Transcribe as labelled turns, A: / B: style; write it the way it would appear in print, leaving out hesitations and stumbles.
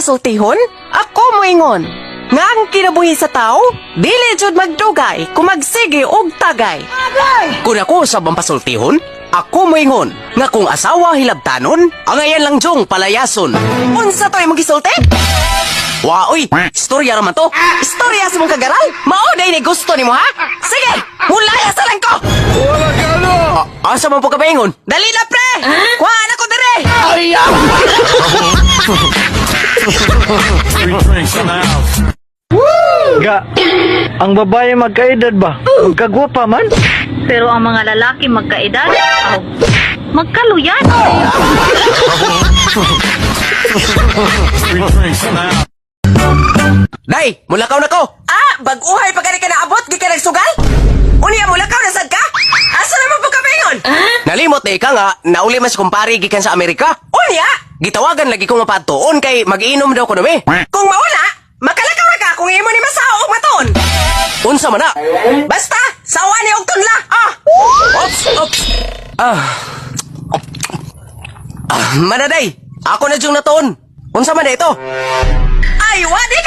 A: pasultihon, ako moingon nga ang kinabuhi sa tao, dili jud magdugay kung magsige og tagay.
B: Kung ako sa pasultihon, ako moingon nga kung asawa hilabtanon, angayan lang jong palayason.
A: Unsa to imong gisulti?
B: Waoy, istorya raman to.
A: Istorya sa mong kagaral? Mao day ni gusto nimo, ha? Sige, mulaya sa lang ko.
B: Asa man po ka paingon?
A: Dali na, pre! Kuha na ko dire!
C: Three drinks in the house.
D: Ga, ang babae magkaedad ba? Magkagwapa man?
E: Pero ang mga lalaki magkaedad, aw, magkaluyan.
C: Three drinks in the house.
B: Day, mulakaw na ko.
A: Ah, bag-uhay pa gani ka naabot, gi ka nagsugal? Unya mulakaw na sad ka? Asa naman po ka paingon?
B: Nalimot na ika nga, nauli mas kumpare gikan sa Amerika.
A: Unya,
B: Gitawagan lagi ko mapatuon kay mag-inom daw ko nami.
A: kung mauna, makalakaw ra ka kung imo ni masaw og matuon.
B: Unsa man na?
A: Basta, sawa ni og tunla. Ah!
B: Ops, ops. Ah. Ah, manaday. Ako na jung natuon. Unsa man na ito?
A: Ay, wadi